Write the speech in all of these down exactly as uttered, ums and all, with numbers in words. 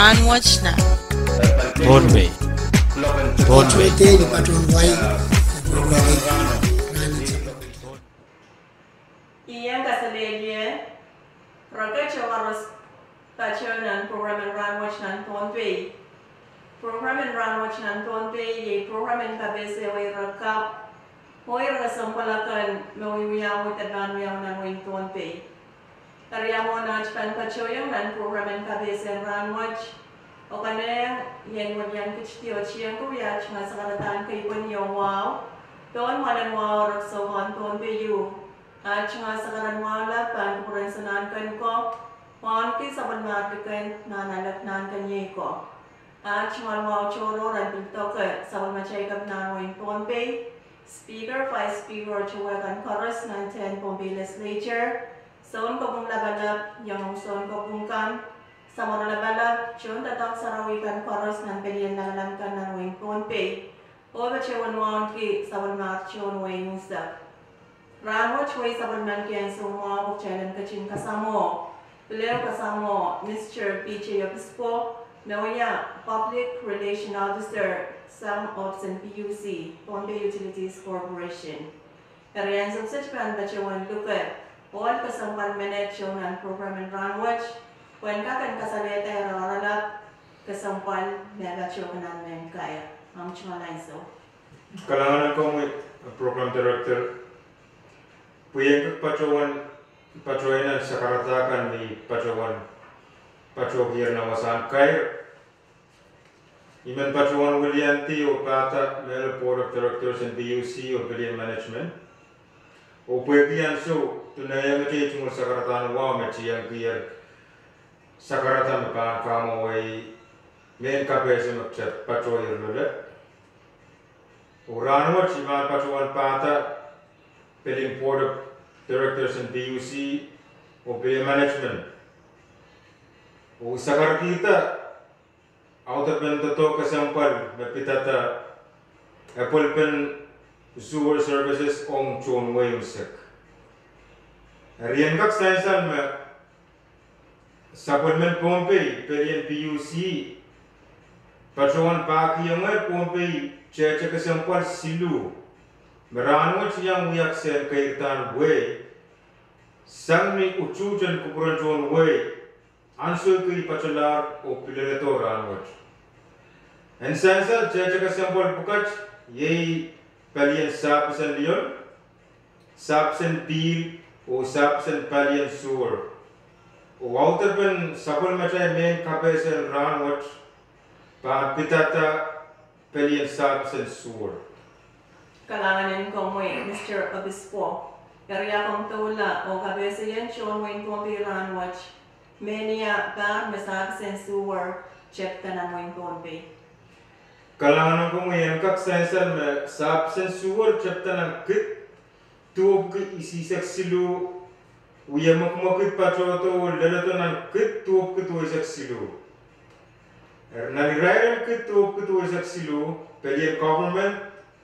Rahnwet nan Pohnpei. Pohnpei. Ien kaselehlie reke tohrohros pato nan program en Rahnwet nan Pohnpei. Program en Rahnwet nan Pohnpei iei program en kapehse wehi rehn kapw oh wehi rehn kesempwal akan me wiwiawi de pahn wiawi nan wehin Pohnpei. Eri ia mwohn aht pahn patohiong nan program en kapehse en Rahnwet, oh konehng ien wilian kit di oh tiengki wia aht tungoal sakaradahn keipweni oh wahu pohn mwoalen wahu rek soukohn Pohnpei ieu. Aht tungoal sakaradahn wahu lap pahn kupwuren Sounkomour, wauneki sapwellimatail kan nan alap nan keniei ko. Aht tungoal wahu tohrohr en pil doke sapwellimatail kan nan wehin Pohnpei, Speaker, Vice Speaker, towe kan koaros nan tehn Pohnpei Legislature, sounkopwung lapalap, iangahki sounkopwung kan, samworo lapalap, tohn doadoahk sarawi kan koaros nan pelien lamalam kan nan wehin Pohnpei, oh patohwan wauneki sapwellimatail tohn wehi unsek. Rahnwet wehi sapwellimen kehn soumwahu pwe kitail en ketin kasamwo, pil ehu kasamwo Mister P J Obispo, me wia Public Relation Officer sang ohpis en P U C, Pohnpei Utilities Corporation. Eri ansou kiset pahn patohwan luke ohl kesempwal menet towe nan program en Rahnwet, pwehn kak en kasalehda ire oaralap kesempwal me patohwan nan mehn kair. Ahmw tungoal ansou. Kalahngan en komwi, Program Director. Pwe ien kak patohwan, patohwan nan sakarada kan me patohwan, patohkier nan wasahn kair. I men patohwan wiliandi oh pahda mehla Board of Directors en P U C oh pelien management. Oh pwehki ansou, duwen iangete tungoal sakaradahn wahu me tiengkier sakarada me pahn kamwahwih mehn kapehse me kitail patohier loale. Oh rahnwet I men patohwan pahda pelien Board of Directors en P U C oh pelien management, oh sakarkihda audepen doadoahk kesempwal me pidada epwelpen sewer services ong tohn wehi unsek. Eri I en kak sansal me sapwellimen Pohnpei, pelien P U C, patohwan pahkihong Pohnpei tehte kesempwal siluh me rahnwet iang wia kisehn keirdahn wehi, sang ni utuht en kupwuren tohn wehi, ansou kei patohlahr oh pil leledo rahnwet. En sansal tehte kesempwal pwukat iei palien sahpis en lioal, sahpis en pihl, oh sahpis en palien sewer. Oh audepen sapwellimatail mehn kapehse en rahnwet pahn pidada pelien sahpis en sewer. Kalahngan en komwi, Mister Obispo. Eri ia komw doula oh kapehse ien tohn wehin Pohnpei rahnwet, mehnia pahr me sahpis en sewer tepda nan wehin Pohnpei. Kalahngan en komwi. I en kak sansal me sahpis en sewer tepda nan kid duwepwiki isihsek siluh, wie mwekimwekid patohdo oh leledo nan kid duwepwiki duweisek siluh. Eri nan irair en kid duwepwiki duweisek siluh, pelien government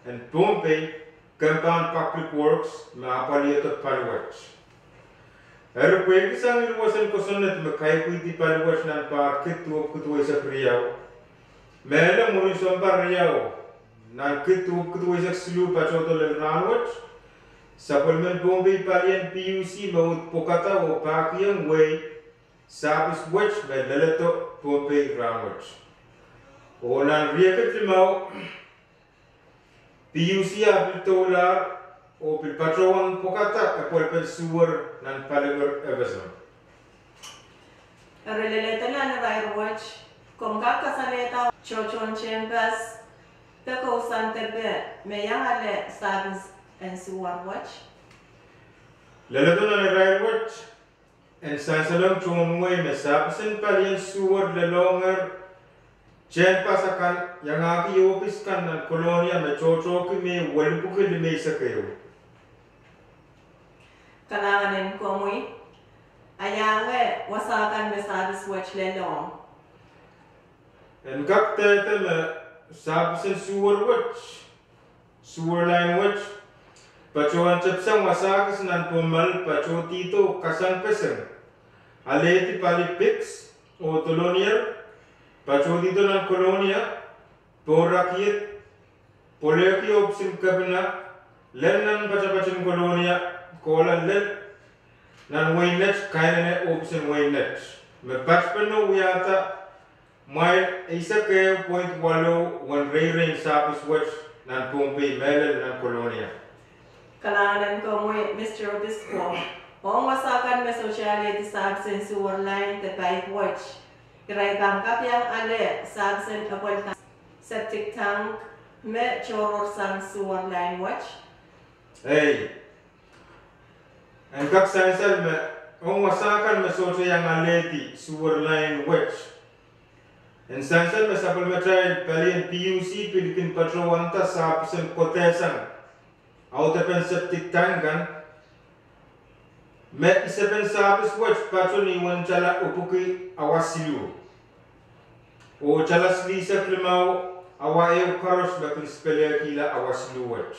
en Pohnpei kempahn Public Works me apwalihada paliwet. Eri pwehki sang iluwasen kosonned me kaipwihdi paliwet nan pahr kid duwepwiki duweisek riau, mehla mwurin sounpar riau nan kid duwepwiki duweisek siluh patohdo lel rahnwet, sapwellimen Pohnpei palien P U C me uhd pwukada oh pahkihong wehi sahpis wet me leledo Pohnpei rahnwet. Oh nan riekid limau, P U C a pil doulahr oh pil patohwan pwukada epwelpen sewer nan paliwar FSM. Eri leledo nan irair wet, komw kak kasalehda tohtohn tehnpas de kousoan depe me iang ale sahpis en sewer wet? Leledo nan irair wet, en sansalohng tohn wehi me sahpis en palien sewer lelohngehr tehnpas akan, iangahki ohpis kan nan Kolonia me tohtohki Mei welipwiki limeisek ehu. Kalahngan en komwi. Iangahki wasa kan me sahpis wet lelohng. En kak dehde me sahpis en sewer wet, sewer line wet, patohwan tepsang wasa kis nan Pohnmal patohdihdo kasangpeseng, alehdi pali Biggs oh Dolonier, patohdido nan Kolonia, pworakkied, pwelehki ohpis en kepina, lel nan patapat en Kolonia, kohla lel nan wehin Net, kainene ohpis en wehin Net. Me patpene wiahda mwail eisek ehu point waluh uwen reirein sahpis wet nan Pohnpei mehlel nan Kolonia. Kalahngan en komwi, Mister Obispo. Ong wasa kan me sohte alehdi sahpis en sewer line de pipe wet, irail pahn kak iang ale sahpis en epwel septic tank me tohrohr sang sewer line wet? Ei, en kak sansal me ong wasa kan me sohte iang alehdi sewer line wet, en sansal me sapwellimatail palien P U C pil kin patohwanda sahpis en kodehsang audepen septic tank kan, me isepen sahpis wet pato ni uwen tala epwiki awa siluh, oh tala silihsek limau awa ehu koaros me kin sipelehkihla awa siluh wet.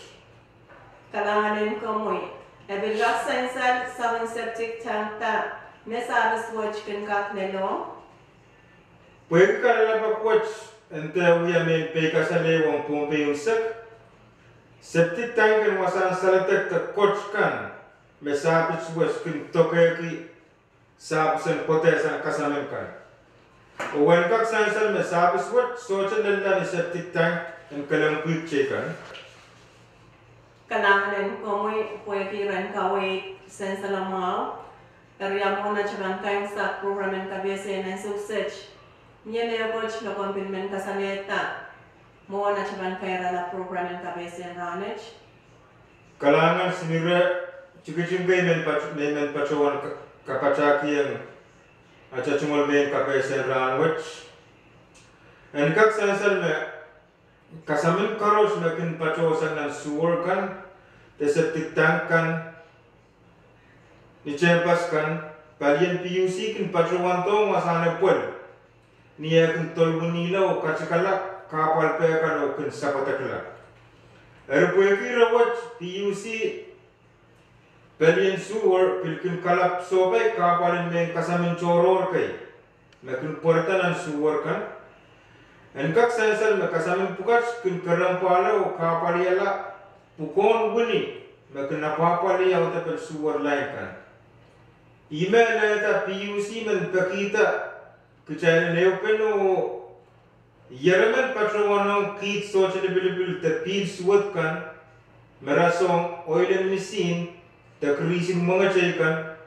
Kalahngan en komwi. E pil kak sansal sapwellimen septic tank da me sahpis wet kin kak lelohng? Pwehki kalelapak wet en dehr wia mehn peikasalehiong Pohnpei unsek, septic tank en wasahn saledek de kot kan me sahpis wet kin dokehki sahpis en kodehsang kasamin kan. Oh en kak sansal me sahpis wet sohte lella ni septic tank en kelehpw pwihk teikan. Kalahngan en komwi pwehki ren kaweid sansal mwahu. Eri ia mwohn atail pahn kaimwisekala program en kapehse en ansou kiset? Mie mehkot me komw pil men kasalehda mwohn atail pahn kairala program en kapehse en rahnwet? Kalahngan, Sinire, tikitik kei men pat-, me men patohwan ka-, kapatakiong atail tungoal mehn kapehse en rahnwet. En kak sansal me kasamin koaros me kin patohsang nan sewer kan de septic tank kan ni tehnpas kan, palien P U C kin patohwandohng wasahn epwel ni eh kin dolwenihla oh katikala kahpwal peh kan oh kin sapwadekla. Eri pwehki ire wet P U C palien sewer pil kin kalap sohpai kahpwal en mehn kasamin tohrohr kei me kin pwarada nan sewer kan. En kak sansal me kasamin pwukat kin kerempwahla oh kahpwalihala pwukoahn wini me kin apwahpwalih audepen sewer line kan. Ihme lelehda P U C men pekihda kitail en ehupene oh ieremen patohwanohng kiht sohte lipilipil de pihl suwed kan me rasehng oilen misihn de kirisin mwenge teikan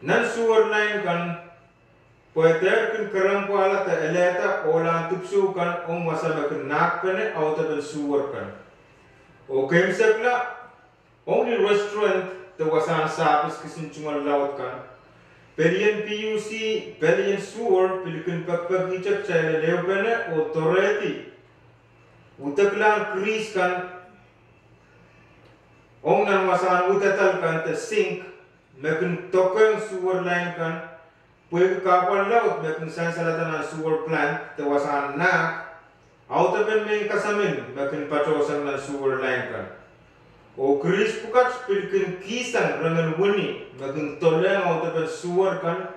nan sewer line kan, pwe dehr kin kerempwahla de elehda ohlahn dipwisou kan ong wasa me kin nahkpene audepen sewer kan. Oh keimwisekala, ong ni restaurant de wasahn sahpis kisin tungoal laud kan, palien P U C, palien sewer pil kin pekipekihte kitail en ehupene oh doarehdi udeklahn kiris kan ong nan wasahn udadal kan de sink me kin dokedoke sewer line kan, pwehki kahpwal laud me kin sansalada nan sewer plant de wasahn nahk audepen mehn kasamin me kin patohsang nan sewer line kan. Oh kiris pwukat pil kin kihsang rengen wini me kin dolehng audepen sewer kan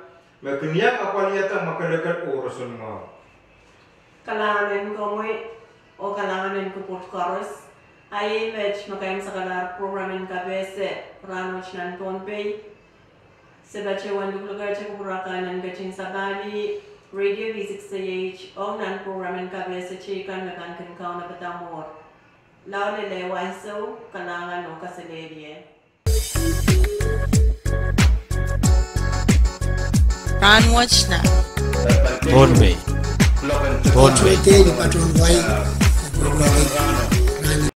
me kin iang apwalihada mwakelekel oh roson mwahu. Kalahngan en komwi oh kalahngan en kupwur koaros. A iei met me kaimwisekala program en kapehse rahnwet nan Pohnpei. Se patohwan luklukehte kupwur akan en ketin sapahl radio V six A H ong nan program en kapehse teikan me pahn kin kaunopada mwuhr. Lao lel ansou, kalahngan oh kaselehlie. Rahnwet nan Pohnpei. Pohnpei. Tuesday ni patohwan wai.